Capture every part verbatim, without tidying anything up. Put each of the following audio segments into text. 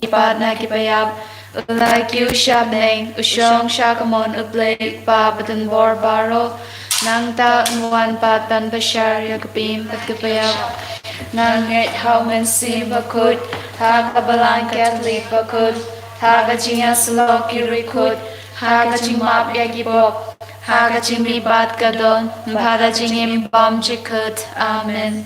ki pat na kiba ïap, u la kiew sha bneng, u shong sha kamon U Blei Kpa badonbor baroh. Nangta un wan pat ban bishar ïa ka phim bad kiba ïap. Nga ngeit ha U Mynsiem Bakhuid, ha ka Balang Katholik bakhuid, ha ka jingïasyllok ki riewkhuid, ha ka jingmap ïa ki pop, ha ka jingmihpat ka don, bad ha ka jingim bymjukut. Amen.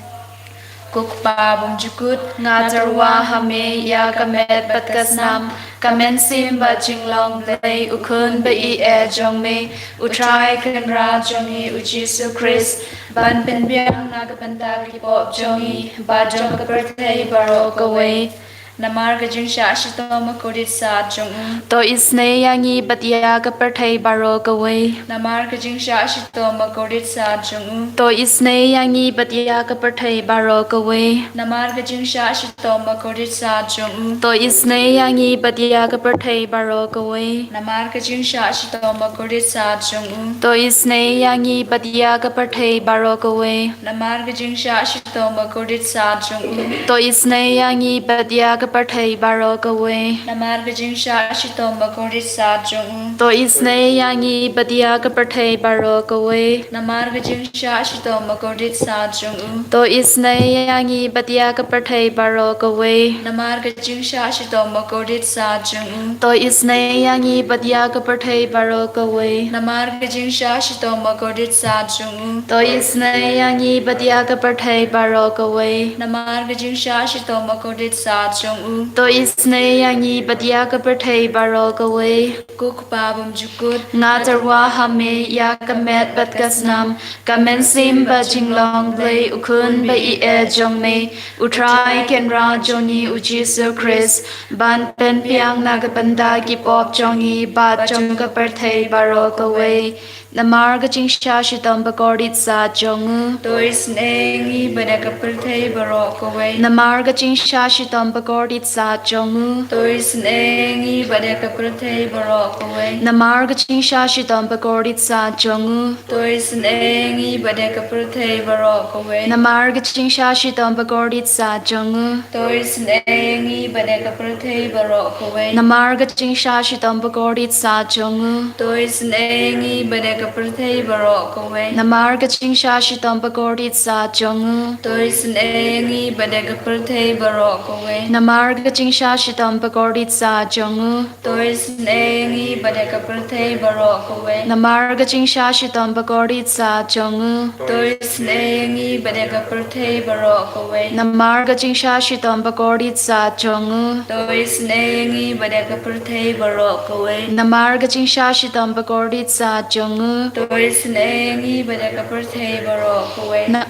Ko Kpa bymjukut, nga tyrwa ha me ïa ka met bad ka snam, ka mynsiem bad jinglong Blei, U Khun ba ïeit jong me, U Trai Kynrad jong ngi U Jisu Khrist, ban pynbiang na ka bynta ki pop jong ngi bad jong ka pyrthei baroh kawei. Namar ka jingshah shitom bakordit sat jong u. To isynei ïa ngi bad ïa ka pyrthei baroh kawei. Namar ka jingshah shitom bakordit sat jong u. To isynei ïa ngi bad ïa ka pyrthei baroh kawei. Namar ka jingshah shitom bakordit sat jong u. To isynei ïa ngi bad ïa ka pyrthei baroh kawei. Namar ka jingshah shitom bakordit sat jong u. To isynei ïa ngi bad ïa ka pyrthei baroh kawei. Namar ka jingshah shitom bakordit sat jong u. To isynei ïa ngi bad ïa ka pyrthei baroh kawei. Namar ka jingshah shitom bakordit sat jong u. To isynei ïa ngi bad ïa ka pyrthei baroh kawei. Namar ka jingshah shitom bakordit sat jong u. To isynei ïa ngi bad ïa ka pyrthei baroh kawei. Namar ka jingshah shitom bakordit sat jong u. To isynei ïa ngi bad ïa ka pyrthei baroh kawei. Namar ka jingshah shitom bakordit sat jong u. To isynei ïa ngi bad ïa ka pyrthei baroh kawei. Namar ka jingshah shitom bakordit sat jong u. To isynei ïa ngi bad ïa ka pyrthei baroh kawei. Ko Kpa bymjukut. Nga tyrwa ha me ïa ka met bad ka snam, ka mynsiem bad jinglong Blei, U Khun ba ïeit jong me, U Trai Kynrad jong ngi U Jisu Khrist, ban pynbiang na ka bynta ki pop jong ngi bad jong ka pyrthei baroh kawei. Namar ka jingshah shitom bakordit sat jong u. To isynei ïa ngi bad ïa ka pyrthei baroh kawei. Namar ka jingshah shitom bakordit sat jong u. To isynei ïa ngi bad ïa ka pyrthei baroh kawei. Namar ka jingshah shitom bakordit sat jong u. To isynei ïa ngi bad ïa ka pyrthei baroh kawei. Namar ka jingshah shitom bakordit sat jong u. To isynei ïa ngi bad ïa ka pyrthei baroh kawei. Namar ka jingshah shitom bakordit sat jong u. To isynei ïa ngi bad ïa ka pyrthei baroh kawei. Namar ka jingshah shitom bakordit sat jong u. To isynei ïa ngi bad ïa ka pyrthei baroh kawei. Namar ka jingshah shitom bakordit sat jong u. To isynei ïa ngi bad ïa ka pyrthei baroh kawei. Namar ka jingshah shitom bakordit sat jong u. To isynei ïa ngi bad ïa ka pyrthei baroh kawei. Namar ka jingshah shitom bakordit sat jong u. To isynei ïa ngi bad ïa ka pyrthei baroh kawei. Namar ka jingshah shitom bakordit sat jong u. To isynei ïa ngi bad ïa ka pyrthei baroh kawei. Na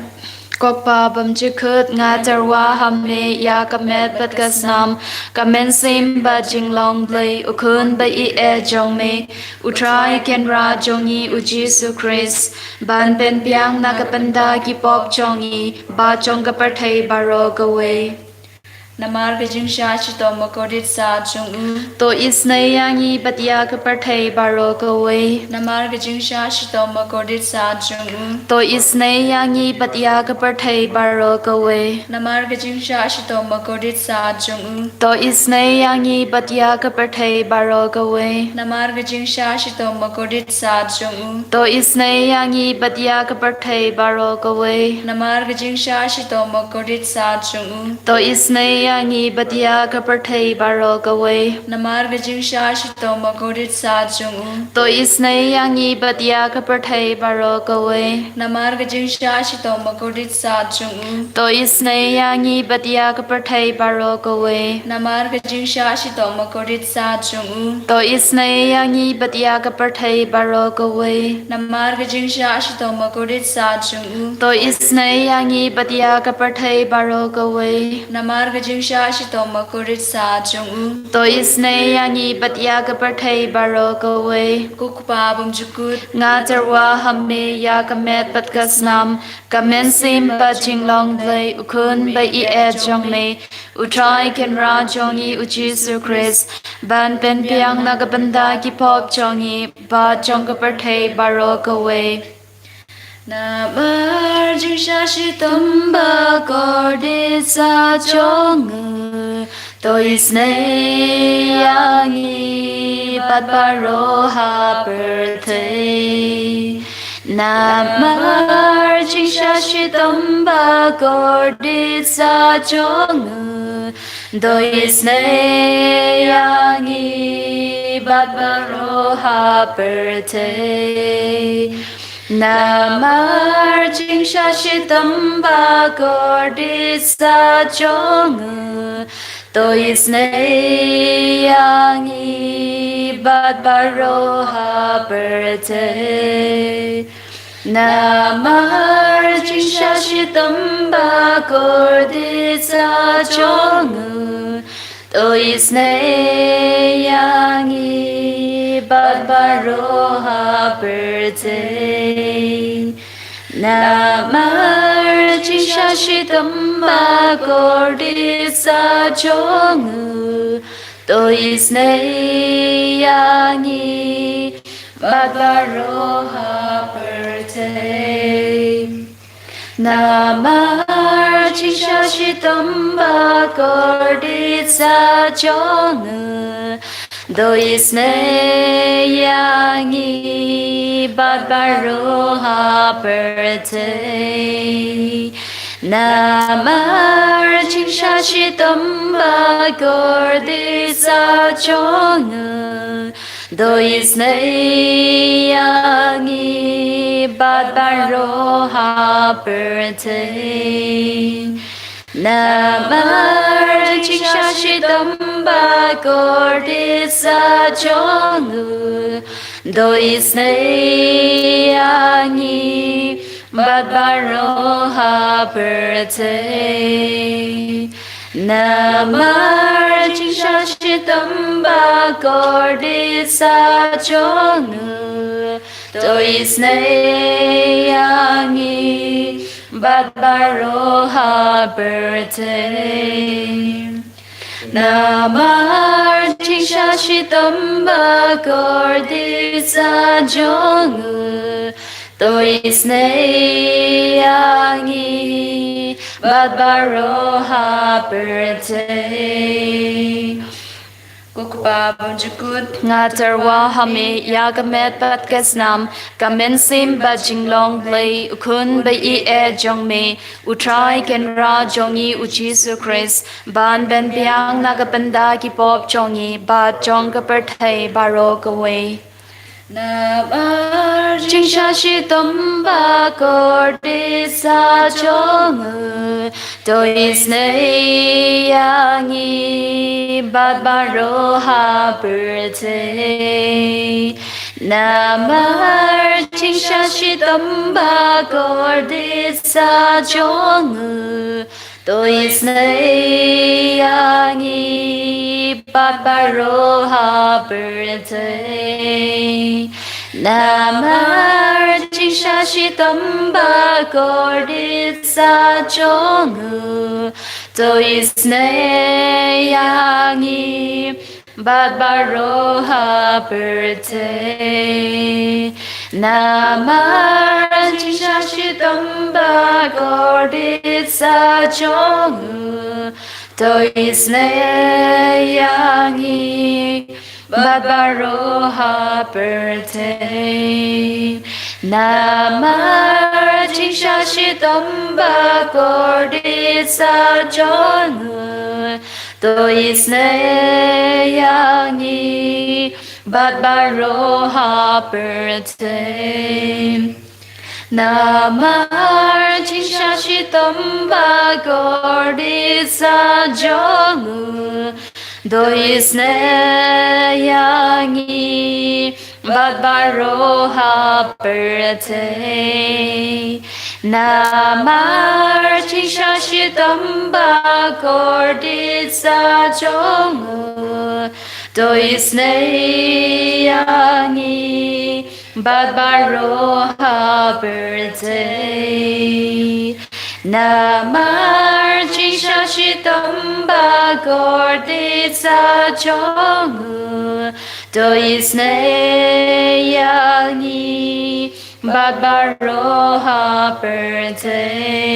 Ko Kpa bymjukut, nga tyrwa ha me ïa ka met bad ka snam, ka mynsiem bad jinglong Blei, U Khun ba ïeit jong me, U Trai Kynrad jong ngi U Jisu Khrist, ban pynbiang na ka bynta ki pop jong ngi bad jong ka pyrthei baroh kawei. Namar ka jingshah shitom bakordit sat jong u. To isynei ïa ngi bad ïa ka pyrthei baroh kawei. Namar ka jingshah shitom bakordit sat jong u. To isynei ïa ngi bad ïa ka pyrthei baroh kawei. Namar ka jingshah shitom bakordit sat jong u. To isynei ïa ngi bad ïa ka pyrthei baroh kawei. Namar ka jingshah shitom bakordit sat jong u. To isynei ïa ngi bad ïa ka pyrthei baroh kawei. Namar ka jingshah shitom bakordit sat jong u. To isynei ïa ngi bad ïa ka pyrthei baroh kawei. Namar ka jingshah shitom bakordit sat jong u. To isynei ïa ngi bad ïa ka pyrthei baroh kawei. Namar ka jingshah shitom bakordit sat jong u. To isynei ïa ngi bad ïa ka pyrthei baroh kawei. Namar ka jingshah shitom bakordit sat jong u. To isynei ïa ngi bad ïa ka pyrthei baroh kawei. Namar ka jingshah shitom bakordit sat jong u. To isynei ïa ngi bad ïa ka pyrthei baroh kawei. Namar ka jingshah shitom bakordit sat jong u. To isynei ïa ngi bad ïa ka pyrthei baroh kawei. Ko Kpa bymjukut. Nga tyrwa ha me ïa ka met bad ka snam, ka mynsiem bad jinglong Blei, U Khun ba ïeit jong me, U Trai Kynrad jong ngi U Jisu Khrist, ban pynbiang na ka bynta ki pop jong ngi bad jong ka pyrthei baroh kawei. Namar jingshah shitom bakordit sat jong u. To isynei ïa ngi bad baroh ha pyrthei. Namar jingshah shitom ba kordit sa jong u. To isynei ïa ngi bad baroh ha pyrthei. Namar jingshah shitom ba kordit sa jong u. To isynei ïa ngi bad baroh ha pyrthei. Namar jingshah shitom ba kordit sa jong u. To isynei ïa ngi bad baroh ha pyrthei. Namar jingshah shitom ba kordit sa jong u. To isynei ïa ngi bad baroh ha pyrthei. Namar jingshah shitom ba kordit sa jong u. To isynei ïa ngi bad baroh ha pyrthei. Namar jingshah shitom ba kordit sa jong u. To isynei ïa ngi bad baroh ha pyrthei. Namar jingshah shitom ba kordit sa jong u. To isynei ïa ngi bad baroh ha pyrthei. Namar jingshah shitom ba kordit sa jong u. To isynei ïa ngi bad baroh ha pyrthei. Namar jingshah shitom ba kordit sa jong u. To isynei ïa ngi bad baroh ha pyrthei. Ko Kpa bymjukut, nga tyrwa ha me ïa ka met bad ka snam, ka mynsiem bad jinglong Blei, u Khun ba ïeit jong me, u Trai Kynrad jong ngi u Jisu Khrist, ban pynbiang na ka bynta ki pop jong ngi bad jong ka pyrthei baroh kawei. Namar jingshah shitom ba kordit sa jong u. To isynei ïa ngi bad baroh ha pyrthei. Namar jingshah shitom ba kordit sa jong u. To isynei ïa ngi bad baroh ha pyrthei. Namar jingshah shitom ba kordit sa jong u. To isynei ïa ngi bad baroh ha pyrthei. Namar jingshah shitom ba kordit sa jong u. To isynei ïa ngi bad baroh ha pyrthei. Namar jingshah shitom ba kordit sa jong u. To isynei ïa ngi bad baroh ha pyrthei. Namar jingshah shitom ba kordit sa jong u. To isynei ïa ngi bad baroh ha pyrthei. Namar jingshah shitom ba kordit sa jong u. To isynei ïa ngi bad baroh ha pyrthei. Namar jingshah shitom ba kordit sa jong u. To isynei ïa ngi bad baroh ha pyrthei.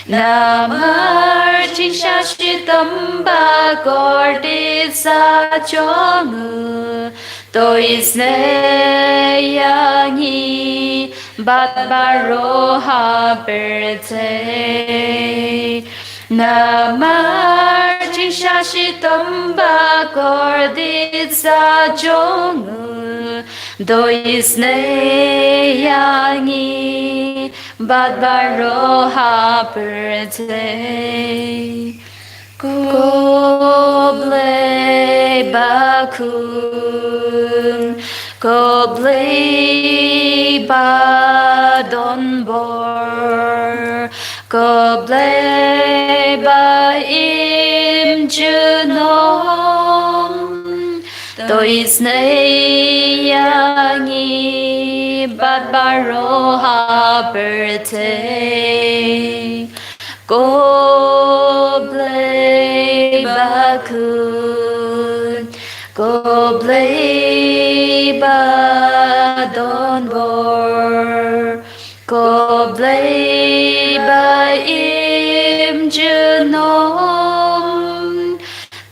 Namar jingshisha shitom ba kordit sa jong u. To isynei ïa ngi bad baroh ha pyrthei. Namar jingshisha shitom ba kordit sa jong u. To isynei ïa ngi bad baroh ha pyrthei. Ko Blei bakhun, ko Blei badonbor, ko Blei ba im junom. To isynei ïa ngi bad baroh ha pyrthei. Ko Blei bakhun, ko Blei badonbor, ko Blei ba im junom.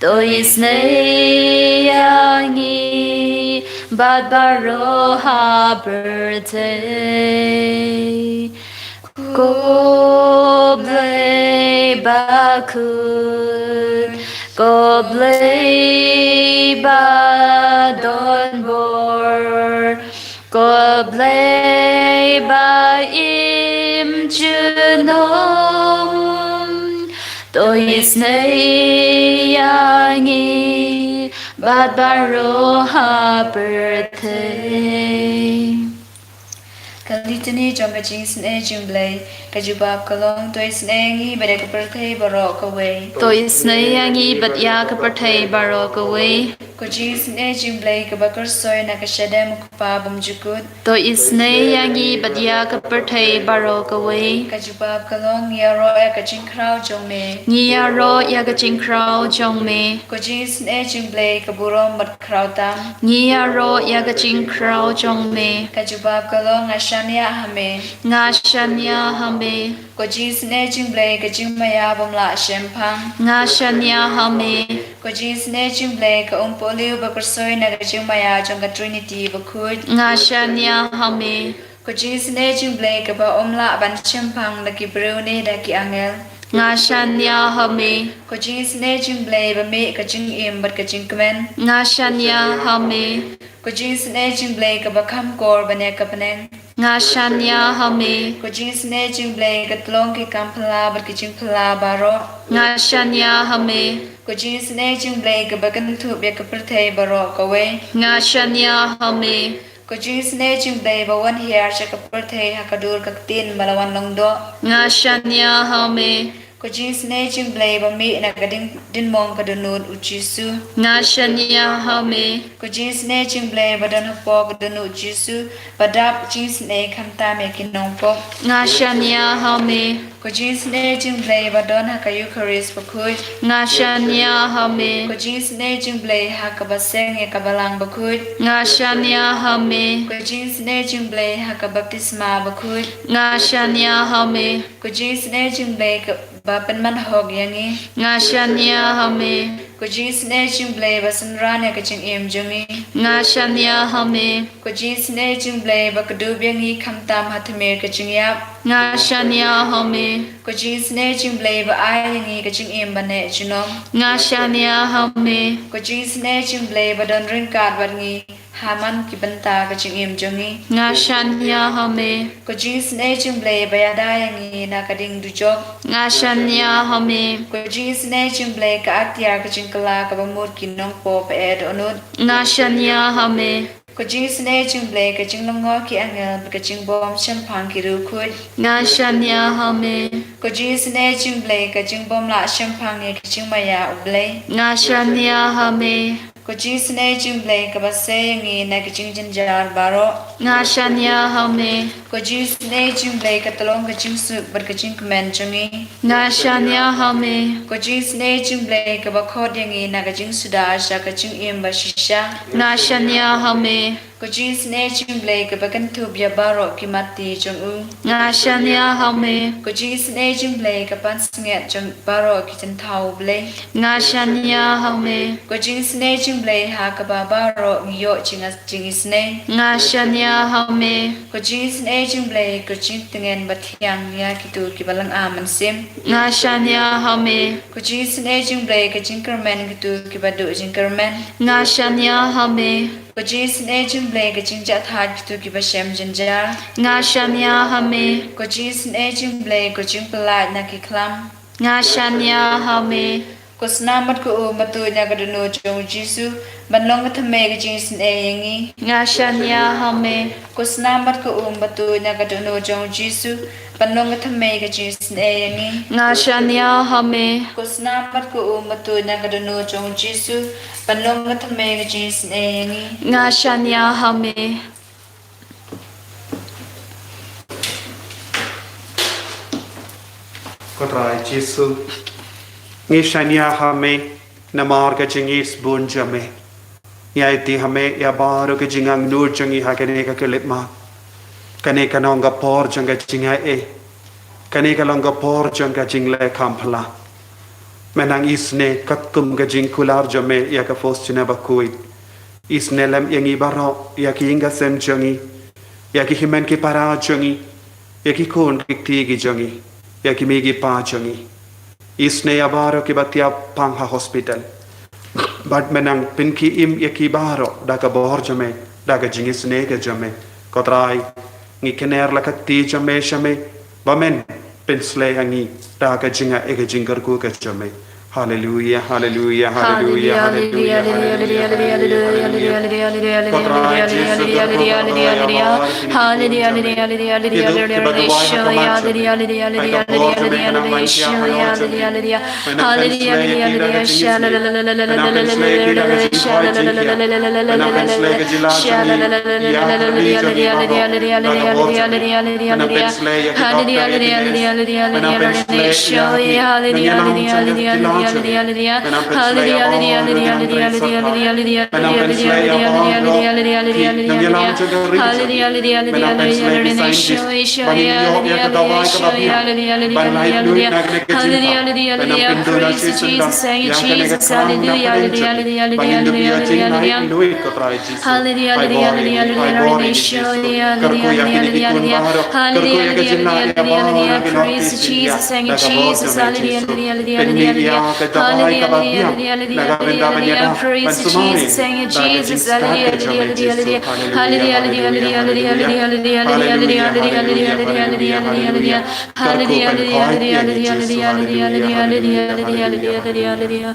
To isynei ïa ngi bad baroh ha pyrthei. Ko Blei bakhun, ko Blei badonbor, ko Blei ba im junom. To isynei ïa ngi bad baroh ha pyrthei. Ka Litany jong ka jingisynei jingblei. Ka jubab ka long: To isynei ïa ngi bad ïa ka pyrthei baroh kawei. To isynei ïa ngi bad ïa ka pyrthei baroh kawei. Ko jingisynei jingblei kaba kyrsoi na ka shadem u Kpa bymjukut. To isynei ïa ngi bad ïa ka pyrthei baroh kawei. Ka jubab ka long: Ngi ïaroh ïa ka jingkhraw jong me. Ngi ïaroh ïa ka jingkhraw jong me. Ko jingisynei jingblei ka burom bad khraw tam. Ngi ïaroh ïa ka jingkhraw jong me. Ka jubab ka long: Nga shaniah ha me. Nga shaniah ha me. Ko jingisynei jingblei ka jingmaïa bym lah shemphang. Nga shaniah ha me. Ko jingisynei jingblei ka umpohliew ba kyrsoi na ka jingmaïa jong ka Trinity bakhuid. Nga shaniah ha me. Ko jingisynei jingblei kaba ym lah ban shemphang da ki briew ne da ki angel. Nga shaniah ha me. Ko jingisynei jingblei ba mih ka jingim bad ka jingkmen. Nga shaniah ha me. Ko jingisynei jingblei kaba kham kor ban ïa ka bneng. Nga shaniah ha me. Ko jingisynei jingblei ka tlong ki kam phylla bad ki jingphylla baroh. Nga shaniah ha me. Ko jingisynei jingblei kaba kynthup ïa ka pyrthei baroh kawei. Nga shaniah ha me. Ko jingisynei jingblei ba wan hiar sha ka pyrthei ha ka dur ka ktien ba la wan long doh. Nga shaniah ha me. Ko jingisynei jingblei ba mih na ka ding, dingmong ka dohnud u Jisu. Nga shaniah ha me. Ko jingisynei jingblei ba don hapoh ka dohnud u Jisu, ba dap jingisynei khamtam ïa ki nongpop. Nga shaniah ha me. Ko jingisynei jingblei ba don ha ka Eukharist bakhuid. Nga shaniah ha me. Ko jingisynei jingblei ha kaba seng ïa ka balang bakhuid. Nga shaniah ha me. Ko jingisynei jingblei ha ka baptisma bakhuid. Nga shaniah ha me. Ko jingisynei jingblei kaba pynman hok ïa ngi. Nga shaniah ha me. Ko jingisynei jingblei ba synran ïa ka jingim jong ngi. Nga shaniah ha me. Ko jingisynei jingblei ba kdup ïa ngi khamtam ha tmier ka jingïap. Nga shaniah ha me. Ko jingisynei jingblei ba ai ïa ngi ka jingim ba neh junom. Nga shaniah ha me. Ko jingisynei jingblei ba don ryngkat bad ngi ha man ki bynta ka jingim jong ngi. Nga shaniah ha me. Ko jingisynei jingblei ba ïada ïa ngi na ka ding dujok. Nga shaniah ha me. Ko jingisynei jingblei ka atiar ka jingkylla kaba mut ki nongpop ba eh dohnud. Nga shaniah ha me. Ko jingisynei jingblei ka jinglyngngoh ki angel bad ka jingbym shemphang ki riewkhuid. Nga shaniah ha me. Ko jingisynei jingblei ka jingbym lah shemphang ïa ka jingmaïa u Blei. Nga shaniah ha me. Ko jingisynei jingblei kaba sei ïa ngi na ki jingjynjar baroh. Nga shaniah ha me. Ko jingisynei jingblei ka tlong ka jingsuk bad ka jingkmen jong ngi. Nga shaniah ha me. Ko jingisynei jingblei kaba khot ïa ngi na ka jingsuda sha ka jingim ba shisha. Nga shaniah ha me. Ko jingisynei jong U Blei kaba kynthup ïa baroh ki matti jong u. Nga shaniah ha me. Ko jingisynei jong U Blei ka pansngiat jong baroh ki jingthaw U Blei. Nga shaniah ha me. Ko jingisynei jong U Blei ha kaba baroh ngi ïoh jing jingisynei. Nga shaniah ha me. Ko jingisynei jong U Blei ko jingtngen bathiang ïa kito kiba lynga mynsiem. Nga shaniah ha me. Ko jingisynei jong U Blei ka jingkyrmen kito kiba duh jingkyrmen. Nga shaniah ha me. Ko jingisynei jong U Blei ka jingjahthait kito kiba shem jynjar. Nga shaniah ha me. Ko jingisynei jong U Blei ko jingpyllait na ki khlam. Nga shaniah ha me. Ko snam bad ko um ba tuid na ka dohnud jong u Jisu ban long ka thymmei ka jingisynei ïa ngi. Nga shaniah ha me. Ko snam bad ko um ba tuid na ka dohnud jong u Jisu ban long ka thymmei ka jingisynei ïa ngi. Nga shaniah ha me. Ko snam bad ko um ba tuid na ka dohnud jong u Jisu ban long ka thymmei ka jingisynei ïa ngi. Nga shaniah ha me. Ko Trai Jisu, ngi shaniah ha me namar ka jingïeit bun jong me. Ngi aiti ha me ïa baroh ka jingangnud jong ngi ha kane ka khyllipmat. Kane ka long ka por jong ka jingaiei. Kane ka long ka por jong ka jingleh kham phylla. Me nang isynei katkum ka jingkular jong me ïa ka Faustina bakhuid. Isynei lem ïa ngi baroh, ïa ki ïing ki sem jong ngi, ïa ki hynmen ki para jong ngi, ïa ki khun ki kti ki jong ngi, ïa ki mei ki pa jong ngi. Isynei ïa baroh kiba thiahpang ha hospital. Bad me nang pynkhie im ïa ki baroh da ka bor jong me, da ka jingisynei ka jong me. Ko Trai, ngi kner la ka kti jong me sha me, ba men pynsleh ha ngi da ka jingaiei ka jingkyrkhu ka jong me. Haleluia, haleluia, haleluia, haleluia, haleluia, haleluia, haleluia. Ko Trai Jisu, kyrkhu ïa baroh kiba duwai ha ka bor jong me, ha ka bor jong me, ka nang ban thiah ha ka bor jong me. Hallelujah, hallelujah, hallelujah, hallelujah, hallelujah. Praise you, Jesus. Thank you, Jesus. Hallelujah, hallelujah, hallelujah, hallelujah, hallelujah. Hallelujah, hallelujah, hallelujah, hallelujah, hallelujah, hallelujah. Hallelujah, hallelujah, hallelujah, hallelujah, hallelujah. Praise you, Jesus. Thank you, Jesus. Hallelujah, hallelujah, hallelujah, hallelujah. Hallelujah, hallelujah, hallelujah, hallelujah. Praise you, Jesus. Thank you, Jesus. Hallelujah, hallelujah, hallelujah, hallelujah. Hallelujah, hallelujah, hallelujah, hallelujah, hallelujah. Hallelujah, hallelujah, hallelujah, hallelujah, hallelujah, hallelujah, hallelujah, hallelujah, hallelujah.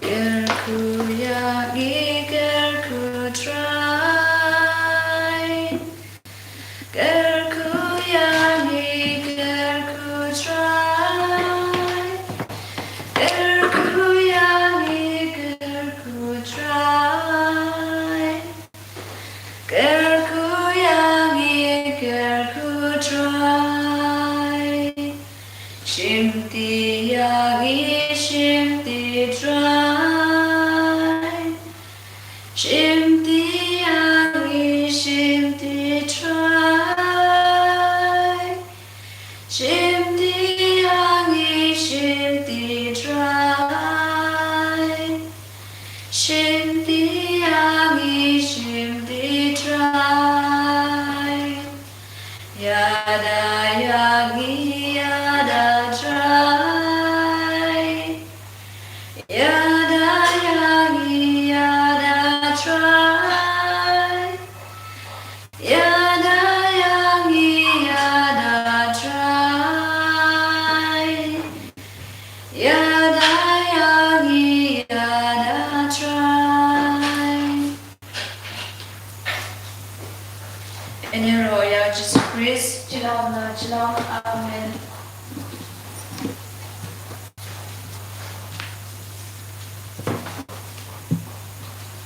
Kyrkhu ïa ngi, kyrkhu Trai. Kyrkhu ïa ngi, kyrkhu Trai. Kyrkhu ïa ngi, kyrkhu Trai. Kyrkhu ïa ngi, kyrkhu Trai. Shimti ïa ngi, shimti Trai. Shimti ïa ngi, shimti Trai. Shimti ïa ngi, shimti Trai. Shimti ïa ngi, shimti Trai. Ïada ïa ngi, ïada Trai. Ïada ïa ngi, ïada Trai. Ïada ïa ngi, ïada Trai. Ïada ïa ngi, ïada Trai. Ïaroh ïa u Jisu Khrist. Jylliew na jylliew. Amen.